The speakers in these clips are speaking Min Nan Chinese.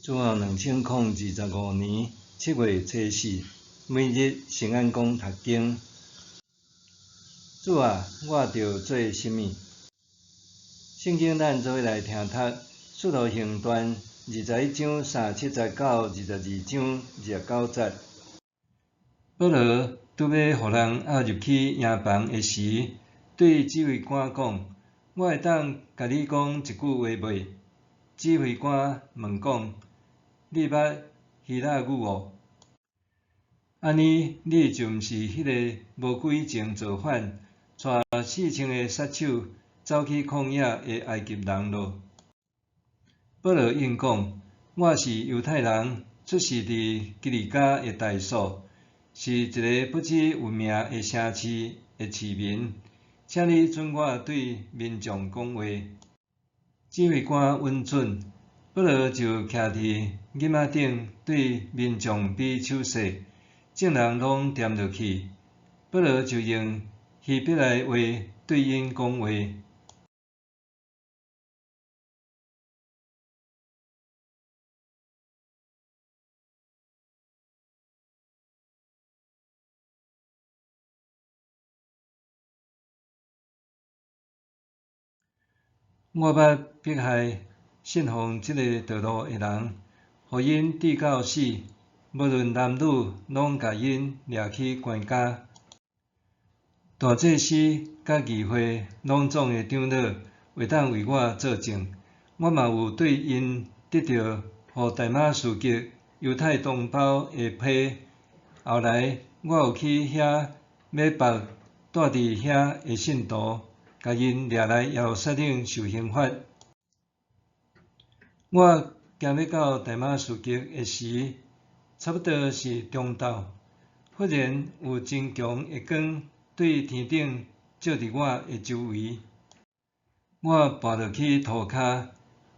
主後2025年7月初四，每日聖安講讀經。主啊，我著做啥物？聖經咱做伙來聽讀《使徒行傳》21章37節到22章29節。保羅拄欲予人押入去營房的時，對指揮官講：我會當共你講一句話袂？指揮官問講：你捌希臘語無？按呢，你就毋是彼个無久以前造反，帶4000个殺手走去曠野的埃及人囉？保羅應講：我是猶太人，出世佇基利家的大數，是一个不知有名的城市的市民，請你准我對民眾講話。指揮官允准，保羅就徛佇幔仔頂對民眾比手勢，眾人攏恬落去。保羅就用希伯來話對𪜶講話。我捌迫害信奉這个道路的人，予𪜶致到死，無論男女，攏共𪜶掠去關監。大祭司佮議會攏總的長老會當為我做證，我嘛有對𪜶得著予大馬士革猶太同胞的批。後來我有去遐欲縛住佇遐的信徒，共𪜶掠來耶路撒冷受刑罰。我行欲到大馬士革的時，差不多是中晝，忽然有真強的光對天頂照佇我的周圍。我跋落去塗跤，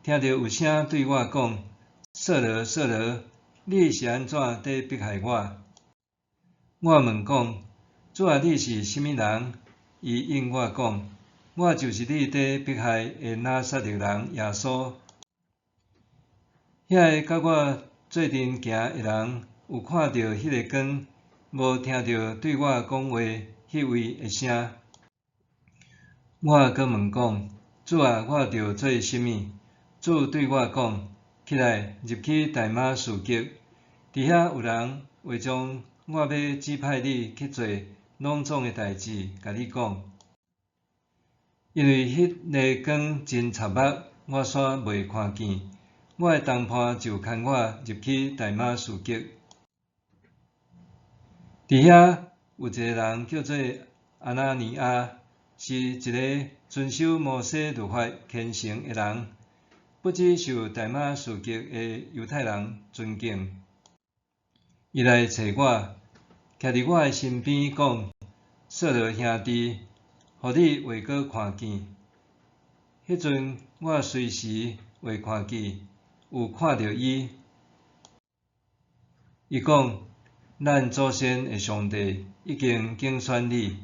聽著有聲對我講：掃羅，掃羅，你是按怎佇迫害我？我問講：主啊，你是啥物人？伊應我講：我就是你佇迫害的拿撒勒人耶穌。遐个佮我做陣行的人，有看著彼个光，無聽著對我講話彼位的聲。我閣問講：主啊，我著做啥物？主對我講：起來，入去大馬士革，佇遐有人會將我欲指派你去做攏總的代誌，共你講。因為彼个光真插目，我煞袂看見。我的同伴就牽我入去大馬士革。佇遐有一个人叫做亞拿尼亞，是一个遵守摩西律法虔誠的人，不只受大馬士革的猶太人尊敬。伊來揣我，徛佇我的身邊講：掃羅兄弟，予你會閣看見。彼陣我隨時會看見，有看著伊。伊講：咱祖先的上帝已經揀選你，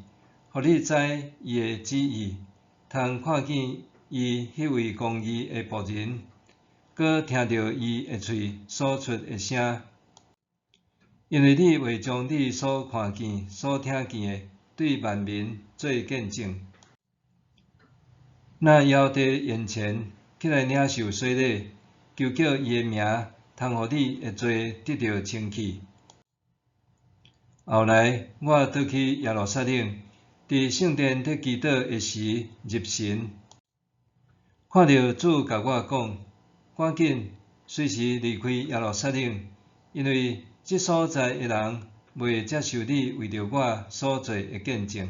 予你知伊的旨意，通看見伊彼位公義的僕人，閣聽著伊的喙所出的聲。因為你會將你所看見、所聽見的，對萬民做見證。若猶佇現前起來領受洗禮，求叫伊的名，通予你的罪得著清去。後來我倒去耶路撒冷，佇聖殿佇祈禱的時入神，看著主共我講：趕緊隨時離開耶路撒冷，因為這所在的人袂接受你為著我所做的見證。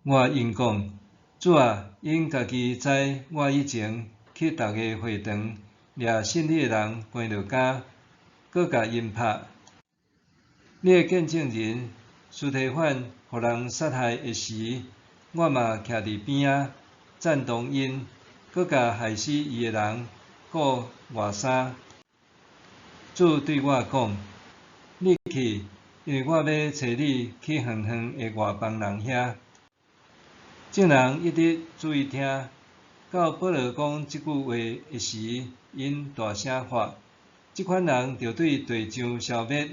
我應講：主啊，𪜶家己知我以前去逐个會堂掠信你的人關落監，閣共𪜶拍。你的見證人司提反予人殺害的時，我嘛徛佇邊仔贊同𪜶，閣共害死伊的人顧外衫。主對我講：你去，因為我欲差你去遠遠的外邦人遐。眾人一直注意聽，到保羅講這句話的時， 𪜶大聲喊：這款人著對地上消滅，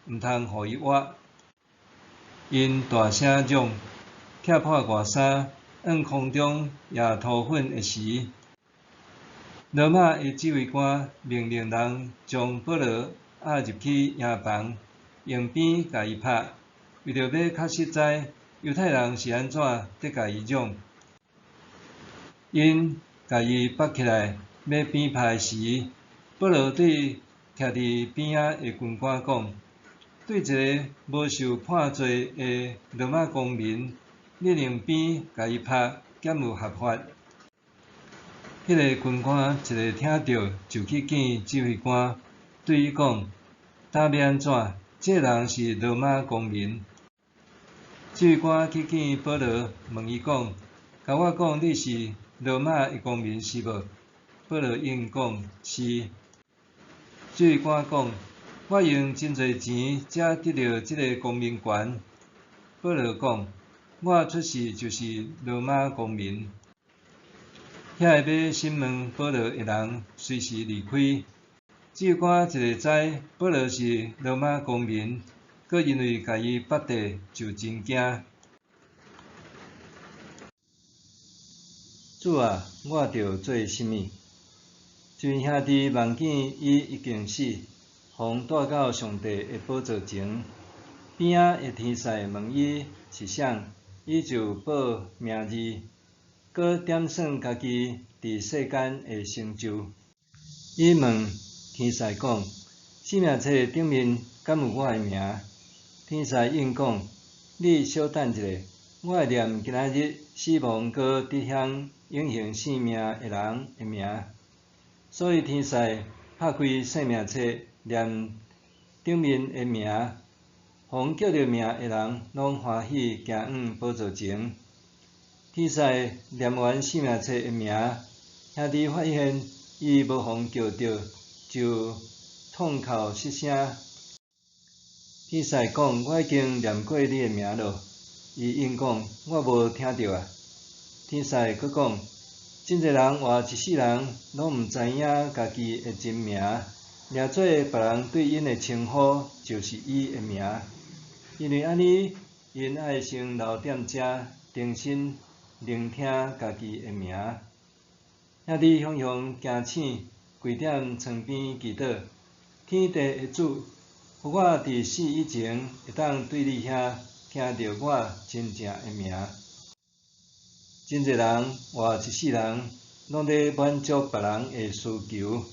毋通予伊活。𪜶大聲嚷，拆破外衫，向空中掖塗粉的時，羅馬的指揮官命令人將保羅押入去營房，用鞭共伊拍，為著欲確實知猶太人是按怎佇共伊嚷。𪜶共伊縛起來，欲鞭拍時，保羅對徛佇邊仔的軍官講：對一个無受判罪的羅馬公民，你用鞭共伊拍，敢有合法？彼个軍官一下聽著，就去見指揮官，對伊講：今欲按怎？這个人是羅馬公民。指揮官去見保羅，問伊講：共我講，你是羅馬的公民是無？保羅應講：是。指揮官講：我用真濟錢才得著這个公民權。保羅講：我出世就是羅馬公民。遐个欲審問保羅的人隨時離開。指揮官一下知保羅是羅馬公民，閣因為共伊縛綴，就真驚。主啊，我著做啥物？一位兄弟夢見伊已經死，予人帶到上帝的寶座前。邊仔的天使問伊是啥，伊就報名字，閣點算家己佇世間的成就。伊問天使講：生命冊頂面敢有我的名？天使應講：你小等一下，我會念今仔日死亡閣佇遐永恆性命的人的名。所以天使拍開生命冊，念頂面的名，逢叫著名的人攏歡喜行往寶座前。天使念完生命冊的名，兄弟發現伊無予人叫著，就痛哭失聲。天使講：我已經念過你的名囉。伊應講：我無聽著啊。天使閣講：真濟人活一世人，攏毋知影家己的真名，掠做別人對𪜶的稱呼就是伊的名。因為按呢，𪜶愛先留踮遮，重新聆聽家己的名。兄弟雄雄驚醒，跪踮床邊祈禱：天地的主，予我佇死以前，會當對你遐聽著我真正的名。真濟人活一世人，攏咧滿足別人的需求，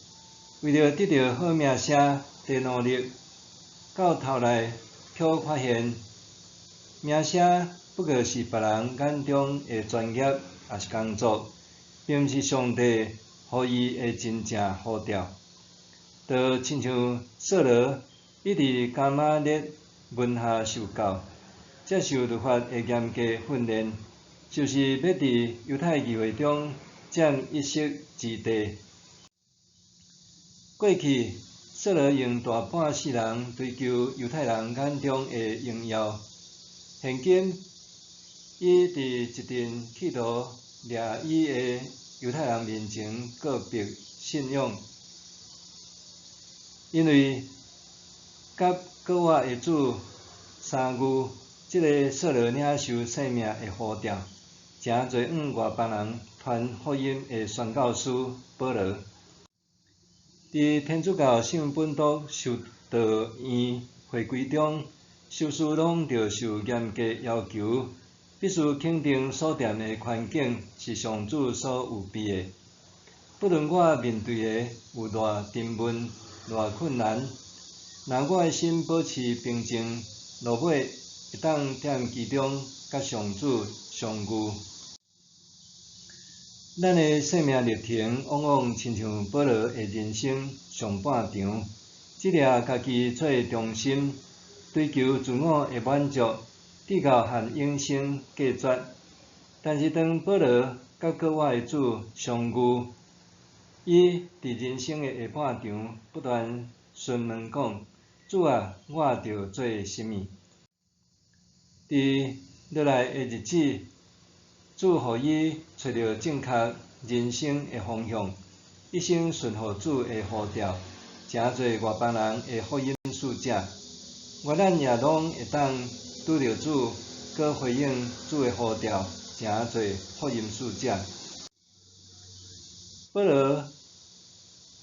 為著得著好名聲，佇努力，到頭來卻發現，名聲不過是別人眼中的專業，抑是工作，並毋是上帝予伊的真正呼召。就親像掃羅，伊佇迦瑪列門下受教，接受律法的嚴格訓練，就是欲佇猶太議會中佔一席之地。過去，掃羅用大半世人追求猶太人眼中的榮耀。現今，伊佇一陣企圖掠伊的猶太人面前告別信仰，因為佮閣活的主相遇，這个掃羅領受生命的呼召，誠濟往外邦人傳福音的宣教師保羅。佇天主教聖本篤修道院會規中，修士攏著受嚴格要求，必須肯定所踮的環境是上主所預備的。不論我面對的有偌沉悶、偌困難，若我的心保持平靜，落尾會當踮其中佮上主相遇。咱的生命歷程往往親像保羅的人生上半場，只掠家己做中心，追求自我的滿足，直到和永生隔絕。但是當保羅佮閣活的主相遇，伊佇人生的下半場不斷詢問講：主啊，我著做啥物？佇落來的日子，主予伊揣著正確人生的方向，伊一生順服主的呼召，成做外邦人的福音使者。願咱也攏會當拄著主，閣回應主的呼召，成做福音使者。保羅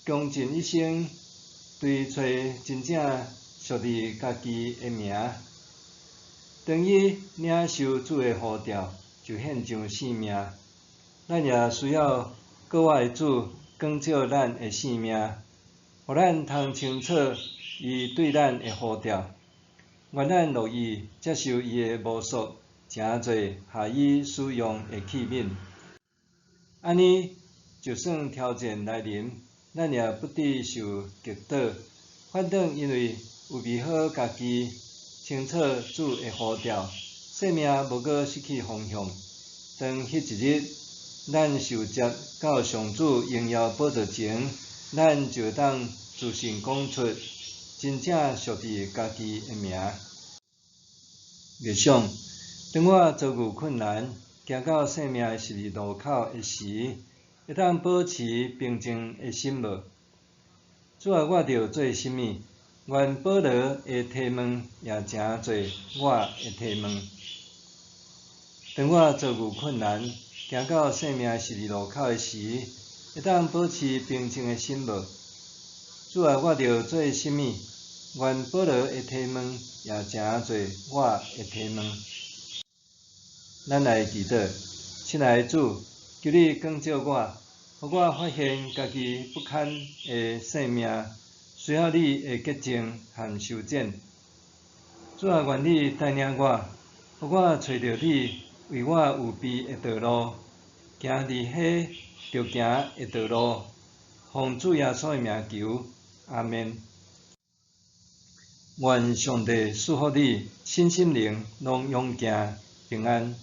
窮盡一生追揣真正屬於家己的名。當伊領受主的呼召，就獻上性命。咱也需要閣外主光照咱的性命，予咱通清楚伊對咱的呼召。願咱樂意接受伊的模塑，成做合伊使用的器皿。按呢，就算挑戰來臨，咱也不致受擊倒，反轉因為預備好家己，清楚主的呼召，生命無閣失去方向。當彼一日，咱受接到上主榮耀寶座前，咱就會當自信講出真正屬於家己的名。默想，當我遭遇困難，行到生命的十字路口的時，會當保持平靜的心無？主啊，我著做啥物？願保羅的提問也成做我的提問。當我遭遇困難，行到生命的十字路口的時，會當保持平靜的心無？主啊，我著做啥物？願保羅的提問也成做我的提問。咱來祈禱，親愛的主，求你光照我，予我發現家己不堪的生命，需要你的潔淨和修剪。主啊，願你帶領我，予我揣著你為我預備的道路，行佇彼著行的道路。奉主耶穌的名求，阿們。願上帝賜福你，身心靈攏勇健平安。